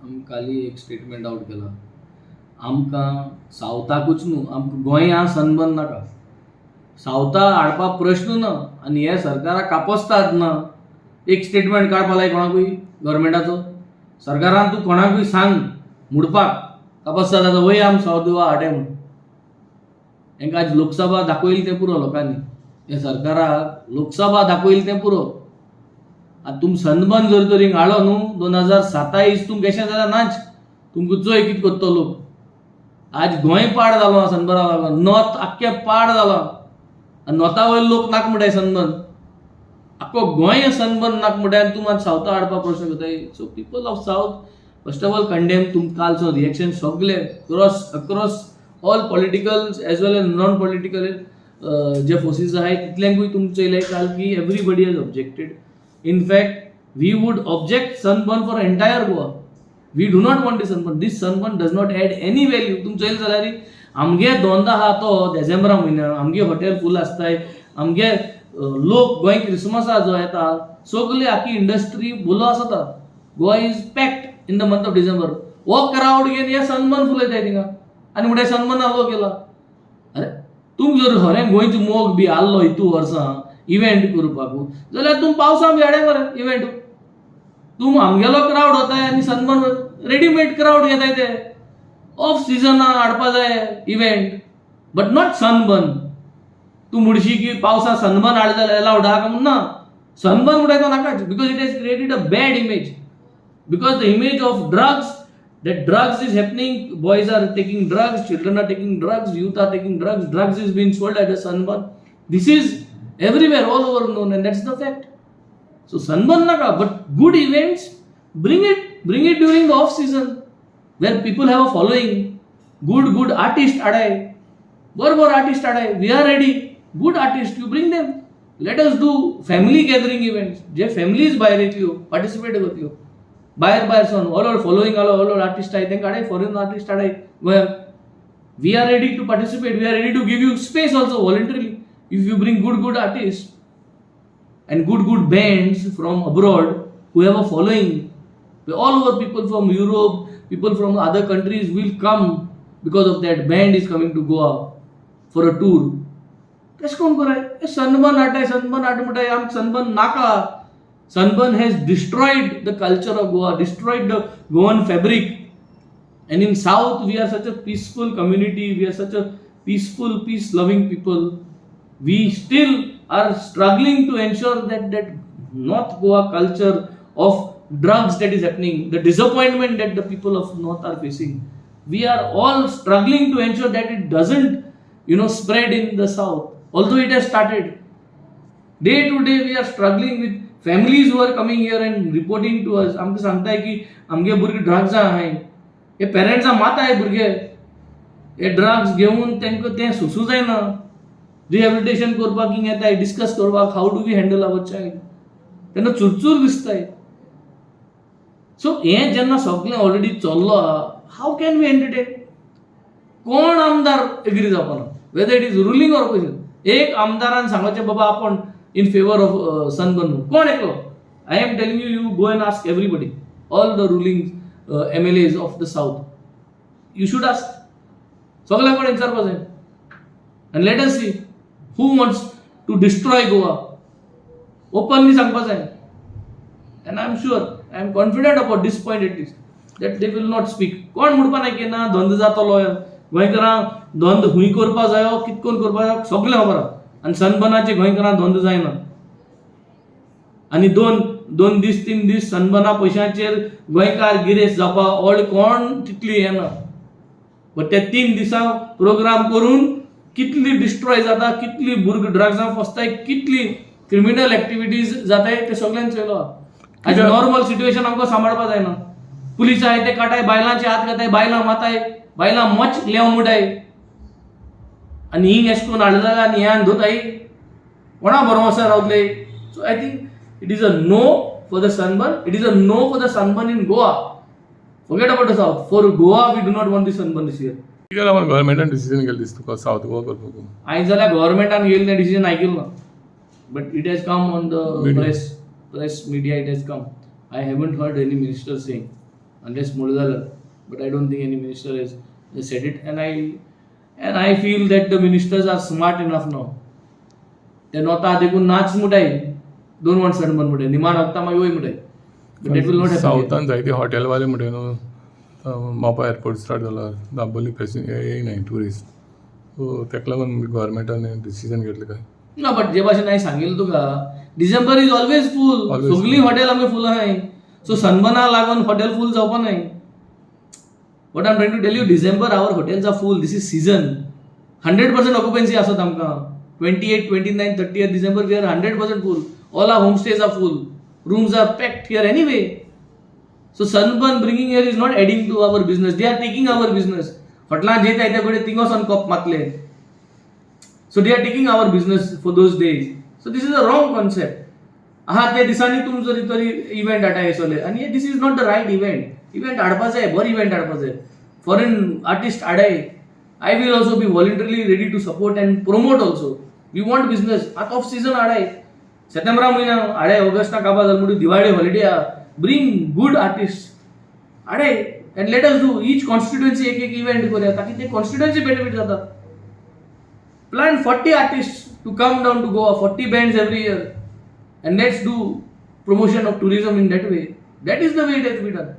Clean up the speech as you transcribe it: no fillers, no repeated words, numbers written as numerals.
आमी काली एक statement out केला. आमकां सावथाकूच न्हू, आमकां गोंया सनबर्न नाका. सावथा हाडपा प्रश्न ना आनी हे सरकाराक कापस्ताद ना. एक स्टेटमेंट काडपा लाय कोणाकूय गव्हर्मेंटाचो. सरकारान तूं कोणाकूय सांग म्हणपाक, कापस्ताद आतां वय आम सावथ गोवा हाडे म्हूण. हेंकां आज लोकसभा दाखयली तें पुरो लोकांनी. हे सरकाराक लोकसभा दाखयली तें पुरो. आतां तुम सनबर्न जर तर हिंग हाडलो न्हू, 2027 तुम कशें जाल्यार नाच. तुमकां चोय कितें करतो लोक. आज गोंय पाड जालो सनबर्ना लागून. नॉर्थ आख्खें पाड जालां आनी नॉर्था वयले लोक नाका म्हणटाय सनबर्न. आख्खो गोंय सनबर्न नाका म्हणटाय आनी तूं मात सावथा हाडपा प्रश्न करताय. So people of South, first of all, condemn. तुम कालचो रिएक्शन सगळे cross across all political as well as non political जे फोर्सीस आहाय, तितल्यांकूय तुमचें येयलें काल की everybody has objected. In fact, we would object sunburn for entire Goa. We do not want this sunburn. This sunburn does not add any value. तुमचो येयलें जाल्यार आमगे धंदो आहा तो डिसेंबरा म्हयन्यान आमगे हॉटेल फूल आसताय. आमगे लोक गोंय क्रिसमसा जो येता, सगली आखी इंडस्ट्री बोलो आसता. Goa is packed in the month of December. हो क्रावड घेवन हे सनबर्न फुलयताय थिंगा आनी म्हणटाय सनबर्न आहलो केला. अरे, तुम जर खरें गोंयचो मोग बी आहलो हितू वर्सां इव्हेंट करपाक जाल्यार तुम पावसा बी हाडे मरे इव्हेंट. तुम आमगेलो क्रावड वताय आनी सनबर्न रेडीमेड क्रावड घेताय. ते ऑफ सिजना हाडपा जाय इव्हेंट, बट not sunburn. तूं म्हणशी की पावसा सनबर्न हाडले जाल्यार अलावड आहा काय म्हूण? ना, सनबर्न म्हणटाय तो नाकाच, because it has created a bad image, because the image of drugs, that drugs is happening, boys are taking drugs, children are taking drugs, youth are taking drugs, drugs is being sold at a sunburn. This is everywhere, all over known, and that's the fact. So sunburn naka, but good events, bring it, bring it during the off season where people have a following. Good good artist हाडाय, बरोबर artist हाडाय. We are ready. Good artist you bring them. Let us do family gathering events. J families भायर येतल्यो, participate करतल्यो भायर भायर सावन, व्हड व्हड following आलो, व्हड व्हड आर्टिस्ट आहाय, तांकां हाडाय. फॉरेन आर्टिस्ट हाडाय गोंयांत. We are ready to participate. We are ready to give you space also voluntarily if you bring good good artist and good good bands from abroad who have a following. All over, people from Europe, people from other countries will come because of that band is coming to Goa for a tour. तशें कोण कराय? Sunburn हाडटाय, sunburn हाड म्हणटाय. आमकां sunburn नाका. Sunburn has destroyed the culture of Goa, destroyed the Goan fabric. And in South, we are such a peaceful community, we are such a peaceful, peace loving people. We still are struggling to ensure that that North Goa culture of drugs that is happening, the disappointment that the people of North are facing, we are all struggling to ensure that it doesn't spread in the South, although it has started. Day to day, we are struggling with families who are coming here and reporting to us. आमकां सांगताय की आमगे भुरगे ड्रग्सां आहाय. हे पेरंट्सां माताय भुरगे हे drugs घेवन तांकां तें सोसूं जायना. रिहेबिलिटेशन करपाक हिंग येताय डिस्कस करपाक, how do we handle our child. तेन्ना चुरचूर दिसताय. सो हें जेन्ना सगळें ऑलरेडी चल्लो आहा, how can we entertain? कोण आमदार एग्री जावपाना, whether it is ruling or opposition. एक आमदारान सांगचें, बाबा, आपूण इन फेवर ऑफ सनबर्न. कोण एकलो? I am telling you, you go and ask everybody, all the ruling MLAs of the South, you should ask. सगळ्या कडेन विचारपा जाय आनी let us see who wants to destroy Goa. Openly सांगपा जाय. And I am sure, I am confident about this point at least, that they will not speak. कोण म्हणपा ना की ना धंदो जातलो गोंयकारांक. धंदो खूंय करपा जायो, कित करून करपा जायो, सगळें खबर आहा. आनी सनबर्नाचे गोंयकारांक धंदो जायना आनी दोन दोन दीस, 3 दीस सनबर्ना पयशांचेर गोंयकार गिरेस्त जावपा व्हडलें कोण तितली येना. बट ते 3 दिसां प्रोग्राम करून कितली डिस्ट्रॉय जाता, कितली भुरगीं ड्रग्सां फसताय, कितली क्रिमिनल एक्टिविटीज जाताय, ते सगळ्यांक चोयलो. आयज नॉर्मल सिट्युएशन आमकां सांबाळपा जायना. पुलीस आहाय ते काटाय, बायलांचे हात घेताय, बायलां माताय, बायलां मोच लेव मुटाय. आनी हिंग एशें करून हाडलें जाल्यार आनी हें धोताय, कोणा भरवंसार रावतले? So I think it is a no for the sunburn. It is a no for the sunburn in Goa. Forget about the South. For Goa, we do not want the sunburn this year. कित्याक लागून गव्हर्मेंटान decision केलें दिसता तुका south Goa करपाक? हांवें जाल्यार गव्हर्मेंटान घेयल्लें decision आयकिल्लें ना, but it has come on the Media. Press media it has come. I haven't heard any minister saying. unless म्हणलें जाल्यार, but I don't think any minister has said it, and I feel that the ministers are smart enough now. ते नोता देखून नाच मुटाय, don't want sunburn मुटाय, निमाण वखदां मागीर वय मुटाय, but that will not happen. सावथान जायते हॉटेलवाले म्हणटा न्हू, आतां मोपा एअरपोर्ट स्टार्ट जाला, दाबोली पॅसेंजर येयनाय ट्युरिस्ट, सो तेका लागून गव्हर्मेंटान डिसिजन घेतलें काय? ना, बट जे भाशेन हांवें सांगिल्लें तुका, December is always full. Always सगळीं full. Hotel आमगे फूल आहाय, सो सनबर्ना लागून हॉटेल फूल जावपा नाय. What I'm trying to tell you, December our hotels are full. This is season. 100% occupancy आसत आमकां. 28, 29, 30 December we are 100% full. All our home stays are full, rooms are packed here anyway. So sunburn bringing here is not adding to our business, they are taking our business. हॉटेलां जे ते कडेन thing वचोन कोप मातले. So they are taking our business for those days. So this is a wrong concept. आहा ते दिसांनी तुमचो तरी इव्हेंट हाडटा हे सगळे आनी this is not the right event. Event हाडपा जाय, बरो इव्हेंट हाडपा जाय, फॉरेन आर्टिस्ट हाडाय. I will also be voluntarily ready to support and promote also. We want business. आतां ऑफ सिजन हाडाय, सेप्टेंबरा म्हयन्या हाडाय, ऑगस्टा काबार जाल म्हणून दिवाळी हॉलिडे आहा. ब्रींग गूड आर्टिस्ट हाडाय and let us do each constituency एक एक इव्हेंट करूया, ताकी ते कॉन्स्टिट्युएन्सी बेनिफीट जाता. Plan 40 artists to come down to Goa, 40 bands every year, and let's do promotion of tourism in that way. That is the way it has to be done.